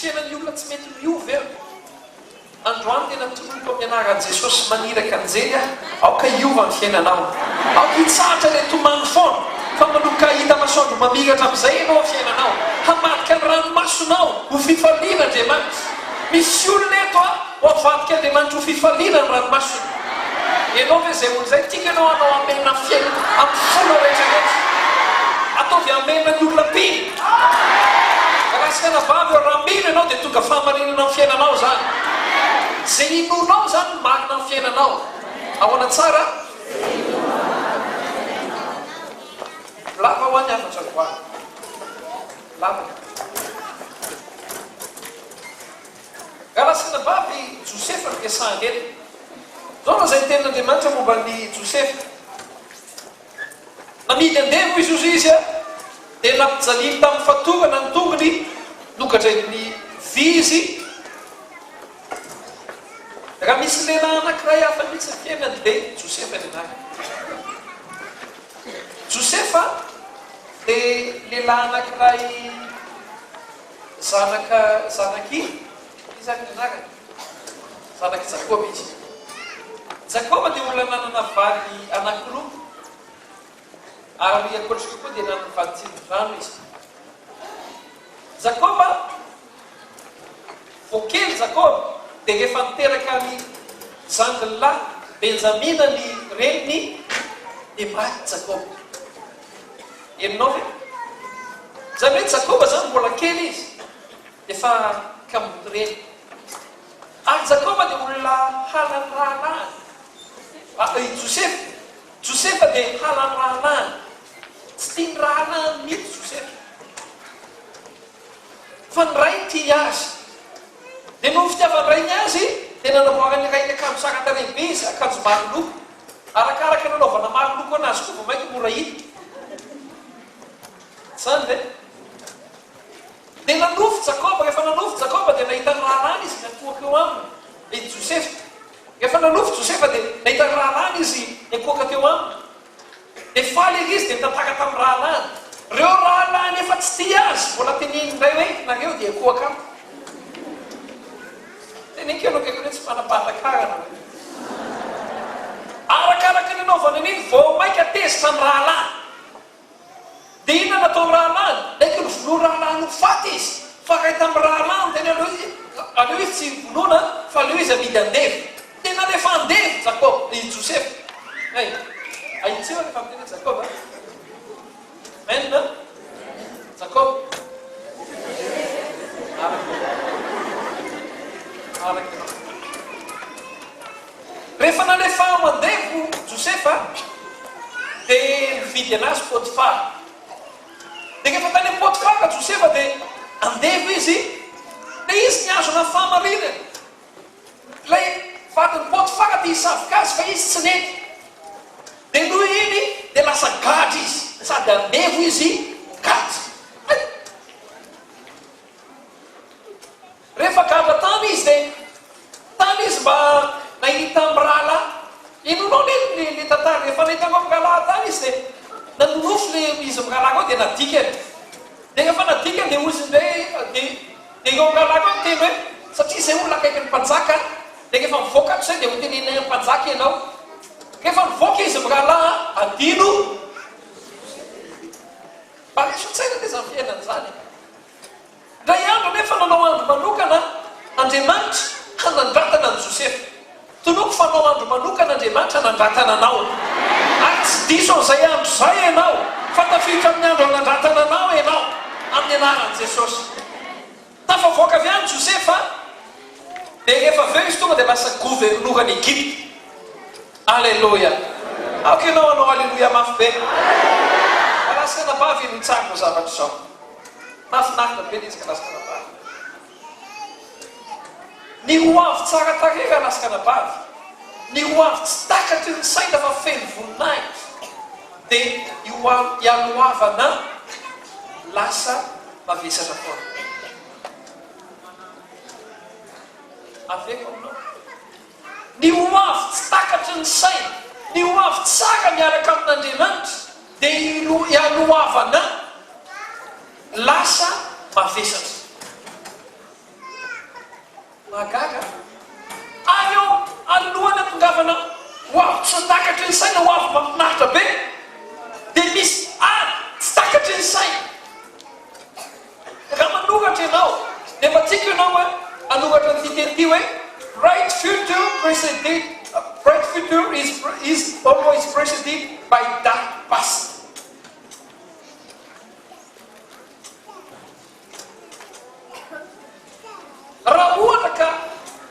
fiainan'ny olona tsy mety miova eo. Androany tena toloko amin'ny anaran'i Jesosy maniraka anjely aho, aoka hiova ny fiainanao. Aoka hitsahatra ilay tomany foana, fa manomboka hahita masoandro mamiratra amin'izay ianao amin'ny fiainanao. Hamadika ny ranomasonao ho fifaliana Andriamanitra. Misy olona eto a, ho avadik'Andriamanitra ho fifaliana ny ranomasony. Ianao ve izay olona izay? Tiako ianao hanao amena fiainana amin'ny fonao rehetra rehetra. Ataovy amena ny olona mpino. Raha sy anabavy eo, raha mino ianao dia tonga fahamarinana amin'ny fiainanao izany. Izay inoanao izany no marina amin'ny fiainanao. Ahoana tsara? Lava hoa ny hafatra androany. Lava ny hafatra. Rahalahy sy anabavy, Josefa no resahana eto. Izao no lazain'ny Tenin'Andriamanitra momba an'i Josefa. Namidy andevo izy hozy izy dia nampijaliany tamin'ny fatorana ny tongony, nogadrain'ny vy izy. Raha misy lehilahy anankiray hafa mihitsy ny fiainany dia Josefa ny anarany. Josefa dia lehilahy anankiray zanaka zanak'i iza ary ny anarany? Zanak'i Jakoba izy. Jakoba dia olona nanana vady anankiroa, ary ankoatr'ireo koa dia nanana vady tsindrin-drano izy. Jakoba, vao kely Jakoba, dia rehefa niteraka ny zandriny lahy Benjamina ny reniny, dia maty Jakoba. Henonao ve? Izany hoe Jakoba izany mbola kely izy, efa kamboty reny. Ary Jakoba dia olona halan'ny rahalahiny. Ah, i Josefa. Josefa dia halan'ny rahalahiny. Tsy tian'ny rahalahiny mihitsy Josefa. Fa ny rainy tia azy. Dia noho ny fitiavan-drainy azy, dia nanamboaran'ny rainy akanjo tsara tarehy be izy, akanjo maro loko. Arakaraka nanaovana maro loko anazy koa vao mainka mora hita. Tsy izany ve? Dia nanofy Jakoba, rehefa nanofy Jakoba dia nahita ny rahalahiny izy niankohoka eo aminy, i Josefa. Rehefa nanofy Josefa dia nahita ny rahalahiny izy niankohoka teo aminy. Dia faly ery izy dia nitantara tamin'ny rahalahiny. Ireo rahalahiny efa tsy tia azy, mbola teneniny indray hoe, nareo dia hiankohoka amiko. Teneniko ianao akaiky hoe tsy manam-pahatakarana ve? Arakaraka ny nanaovany an'iny, vao mainka tezitra ny rahalahiny. Dia inona no nataon'ny rahalahiny? Naiky novonoin'ny rahalahiny ho faty izy. Fa iray tamin'ny rahalahiny niteny aleo izy, aleo izy tsy hovonoina fa aleo izy amidy andevo. Dia nalefa andevo Jakoba, i Josefa. Hay, ahitsio rehefa miteny hoe Jakoba. Amen. Jakoba. Araka. Araka. Rehefa nalefa ho andevo Josefa, dia nividy anazy Potifara. Dia rehefa tany amin'i Potifara Josefa dia andevo izy, dia izy nihazona ny fahamarinany. Ilay vadin'i Potifara te hisavoka azy fa izy tsy nety. Dia noho iny dia lasa gadra izy, sady andevo izy gadra. Hay! Rehefa gadra tany izy dia tany izy mba nahita mirahalahy. Henonao anie le le tantara, rehefa nahita an'ireo mirahalahy tany izy dia nanonofy le izy mirahalahy ireo dia nadikany. Dia rehefa nadikany dia hozy indray dia dia ireo mirahalahy ireo niteny hoe satria izay olona akaikin'ny mpanjaka dia rehefa mivoaka ato izay dia hoteneninay amin'ny mpanjaka ianao. Rehefa nivoaka izy mirahalahy adino. Mba raiso an-tsaina anie izany fiainana izany e. Indray andro anefa nanao andro manokana Andriamanitra hanandratana an'i Josefa. Tonoko fa hanao andro manokana Andriamanitra hanandratana anao. Ary tsy diso an'izay andro izay ianao, fa tafiditra amin'ny andro hanandratana anao ianao, amin'ny anaran'i Jesosy. Tafavoaka avy any Josefa, dia rehefa avy eo izy tonga dia lasa governoran'i Egypta. Aleloia! Aoka ianao hanao aleloia mafy be. Rahalahy sy anabavy, henoy tsara izao zavatra izao. Mahafinaritra be ilay izy rahalahy sy anabavy. Ny ho avy tsara tarehy rahalahy sy anabavy, ny ho avy tsy takatry ny saina fa feno voninahitra, dia ialohavana lasa mavesatra foana. Averiko aminao. Ny ho avy tsy takatry ny saina, ny ho avy tsara miaraka amin'Andriamanitra dia ialohavana lasa mavesatra. Mahagaga an! Ary eo alohan'ny hatongavana ho avy tsy takatry ny saina, ho avy mahafinaritra be, dia misy ady tsy takatry ny saina. Raha manoratra ianao, dia mba tiako ianao hoe hanoratra an'ity teny ity hoe, Bright future preceded, bright future is is always preceded by dark past. Raha ohatra ka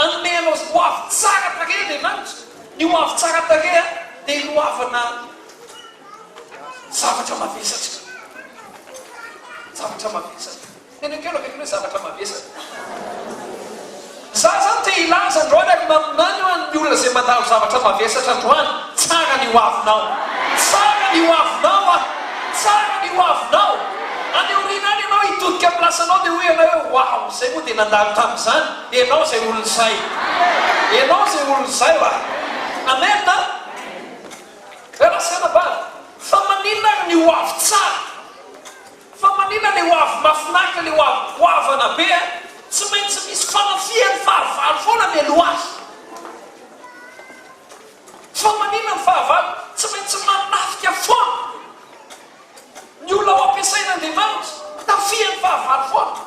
hanome anao ho avy tsara tarehy Andriamanitra, ny ho avy tsara tarehy dia iloavana zavatra mavesatra. Zavatra mavesatra. Teneno kely akaiky hoe zavatra mavesatra. Za zany te hilaza androany ary maminany ho an'ny olona izay mandalo zavatra mavesatra androany, tsara ny ho avinao. Tsara ny ho avinao ah! Tsara ny ho avinao. Any aoriana any ianao hitodika amin'ny lasanao dia hoy ianao hoe waouh, izay moa dia nandalo tamin'izany, ianao izay olona izay. Ianao izay olona izay wa. Amen a! Rahalahy sy anabavy, fa maninona ary ny ho avy tsara? Fa manina le ho avy mafinaritra le ho avy goavana be a! Tsy maintsy misy fanafihan'ny fahavalo foana mialoha azy. Fa manina ny fahavalo? Tsy maintsy manafika foana. Ny olona ho ampiasain'Andriamanitra, tafihan'ny fahavalo foana.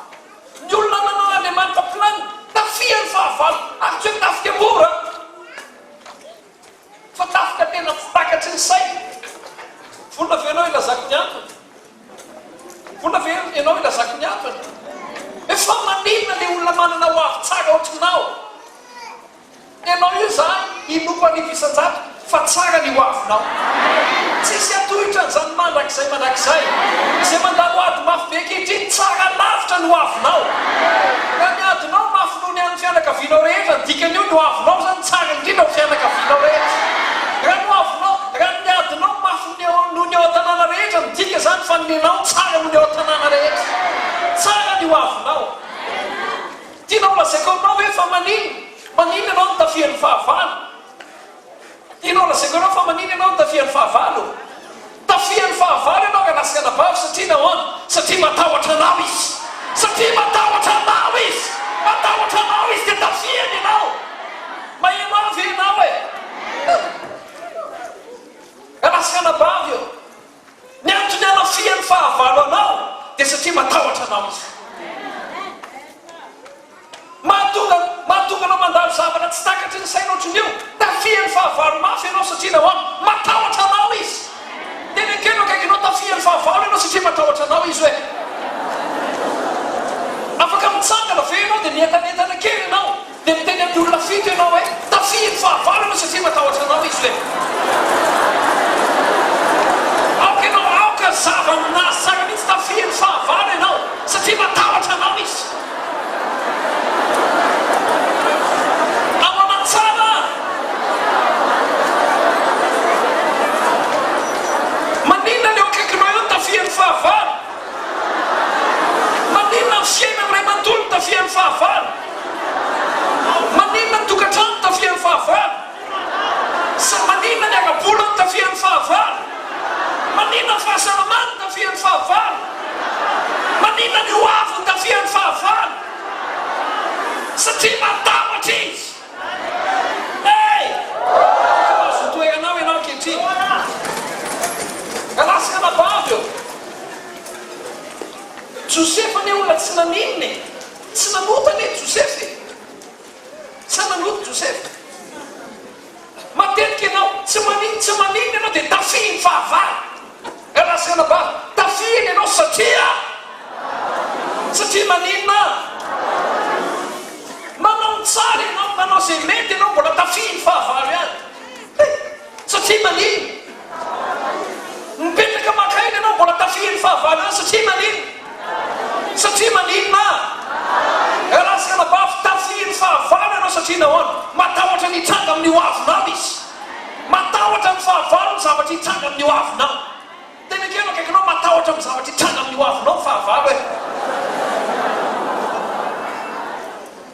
Ny olona ananan'Andriamanitra plan, tafihan'ny fahavalo. Ary tsy hoe tafika mora. Fa tafika tena tsy takatry ny saina. Vonona ve ianao hilazako ny antony? Vonona ve ianao hilazako ny antony? Hoe fa maninona ilay olona manana ho avy tsara ohatrinao? Ianao io izany inoako 1000% fa tsara ny ho avinao. Tsisy hatohitra an'izany mandrakizay mandrakizay. Izay mandalo ady mafy be ankehitriny tsara lavitra ny ho avinao. Raha ny adinao mafy noho ny an'ny fianakavianao rehetra, ny dikan'io ny ho avinao izany tsara indrindra ho fianakavianao rehetra. Raha ny ho avinao, raha ny adinao mafy noho ny ao an-tanàna rehetra, midika izany fa ny nenao tsara noho ny ao an-tanàna rehetra. Tsara ny ho avinao. Tianao holazaiko aminao ve fa maninona? Maninona ianao no tafihan'ny fahavalo? Tianao lazaiko anao fa manina ianao no tafihan'ny fahavalo? Tafihan'ny fahavalo ianao rahalahy sy anabavy satria nahoana? Satria matahotra anao izy. Satria matahotra anao izy. Matahotra anao izy dia tafihany ianao. Maheno ahy ve ianao e? Rahalahy sy anabavy ô. Ny antony hanafihan'ny fahavalo anao dia satria matahotra anao izy. Mahatonga mahatonga anao mandalo zavatra tsy takatry ny saina ohatrin'io. Tafihan'ny fahavalo mafy ianao satria nahoana? Matahotra anao izy. Tena ekeo akaikinao tafihan'ny fahavalo ianao satria matahotra anao izy hoe. Afaka mitsangana ve ianao dia mientanentana kely ianao? Dia miteny amin'ny olona fito ianao hoe, Tafihin'ny fahavalo ianao satria matahotra anao izy hoe. Aoka ianao, aoka hazava aminazy tsara mihitsy, tafihin'ny fahavalo ianao satria matahotra anao izy. Ahoana tsara? Maninona ny eo akaikinao eo no tafihin'ny fahavalo? Maninona ny fiainan'ny ray manontolo no tafihan'ny fahavalo? Maninona ny tokantrano no tafihan'ny fahavalo? Sa maninona ny ara-bola no tafihan'ny fahavalo? Maninona ny fahasalamana no tafihan'ny fahavalo? Maninona ny ho avy no tafihan'ny fahavalo? Satria matahotra izy. Hey! Afaka mahazo ny toeranao ianao ankehitriny. Rahalahy sy anabavy ô! Josefa anie olona tsy naninona e! Tsy nanota anie Josefa e! Sa nanota Josefa? Matetika ianao, tsy maninona, tsy maninona ianao dia tafihin'ny fahavalo. Rahalahy sy anabavy, tafihiny ianao satria, satria maninona? Manao ny tsara ianao, manao izay mety ianao, mbola tafihin'ny fahavalo ihany. Hey! Satria maninona? Mipetraka maka aina ianao, mbola tafihin'ny fahavalo ihany, satria maninona? Satria maninona? Rahalahy sy anabavy, tafihin'ny fahavalo ianao satria nahoana? Matahotra ny hitranga amin'ny ho avinao izy. Matahotra ny fahavalo ny zavatra hitranga amin'ny ho avinao. Tena ekena akaikinao matahotra amin'ny zavatra hitranga amin'ny ho avinao ny fahavalo e.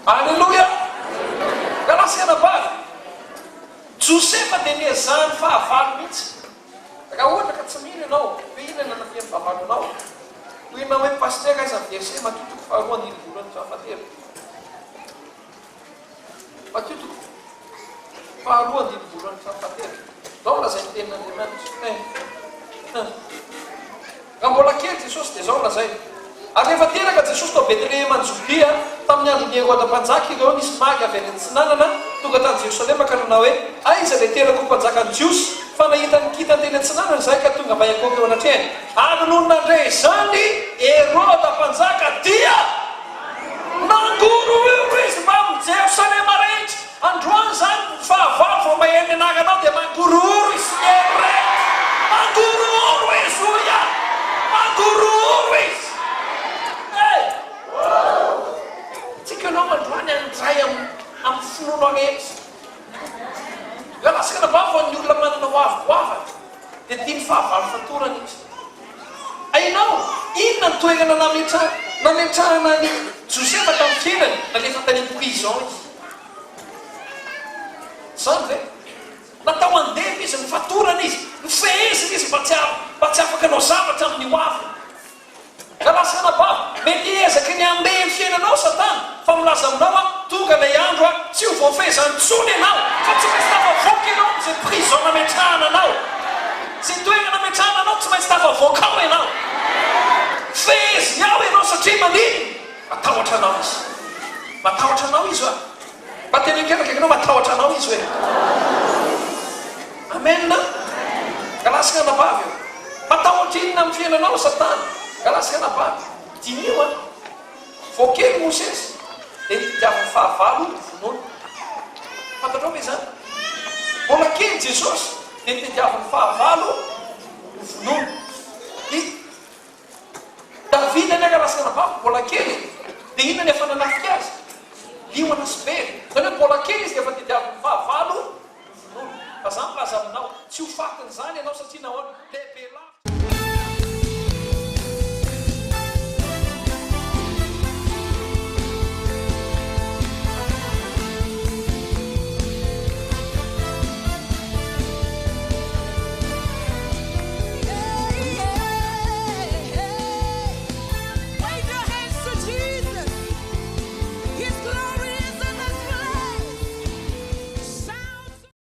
Aleloia! Rahalahy sy anabavy, Josefa dia niezahan'ny fahavalo mihitsy. Raha ohatra ka tsy mino ianao hoe inona no nanafihan'ny fahavalo anao, hoy ianao hoe Pasteur aiza ny verset Matio toko faharoa andininy voalohany hatramin'ny fahatelo. Matio toko faharoa andininy voalohany hatramin'ny fahatelo. Izao no lazain'ny tenin'Andriamanitra. Un. Un. Raha mbola kely Jesosy dia izao no lazainy, Ary rehefa teraka Jesosy tao Betlehema any Jodia, tamin'ny andron'i Heroda mpanjaka, ireo nisy magy avy any atsinanana tonga tany Jerosalema ka nanao hoe, Aiza ilay teraka ho mpanjakan'ny Jiosy? Fa nahita ny kintana teny atsinanana izahay ka tonga mba hiankohoka eo anatrehany. Ary nony nandre izany Heroda mpanjaka dia nangorohoro izy mbamin'i Jerosalema rehetra. Androany izany ny fahavalo vao maheno ny anaranao dia mangorohoro izy sy ny hery rehetra. Mangorohoro izy hoy aho. Mangorohoro izy. Eh! Tiako ianao androany handray amin'ny amin'ny finoanao rehetra. Raha lasa anabavy ho an'ny olona manana ho avy goavana dia tia ny fahavalo fatorana izy. Hainao inona ny toerana nametra nametrahana an'i Josefa tamin'ny fiainany? Nalefa tany amin'ny prison izy. Izany ve? Natao andevo izy, nofatorana izy, nofehezina izy mba tsy mba tsy afaka hanao zavatra amin'ny ho aviny. Rahalahy sy anabavy, mety hiezaky ny handeha ny fiainanao Satana, fa milaza aminao aho, tonga ilay andro a, tsy ho voafehezany intsony ianao, fa tsy maintsy tafavoaka ianao amin'izay prison nametrahana anao. Izay toerana nametrahana anao, tsy maintsy tafavoaka ao ianao. Feheziny ao ianao satria maninona? Matahotra anao izy. Matahotra anao izy hoa. Mba teneno kely akaikinao, matahotra anao izy hoe. Amen. Rahalahy sy anabavy ô. Matahotra inona amin'ny fiainanao Satana? Rahalahy sy anabavy, diniho an. Vao kely Mosesy dia nitadiavin'ny fahavalo vonoina. Fantatrao ve izany? Mbola kely Jesosy dia nitadiavin'ny fahavalo vonoina. I Davida anie raha lasa mbola kely e! Dia inona ny efa nanafika azy? Liona sy bera. Izany hoe mbola kely izy dia efa tediavin'ny fahavalo vonoina. Fa za milaza aminao, tsy ho fatin'izany ianao satria nahoana? Lehibe lava.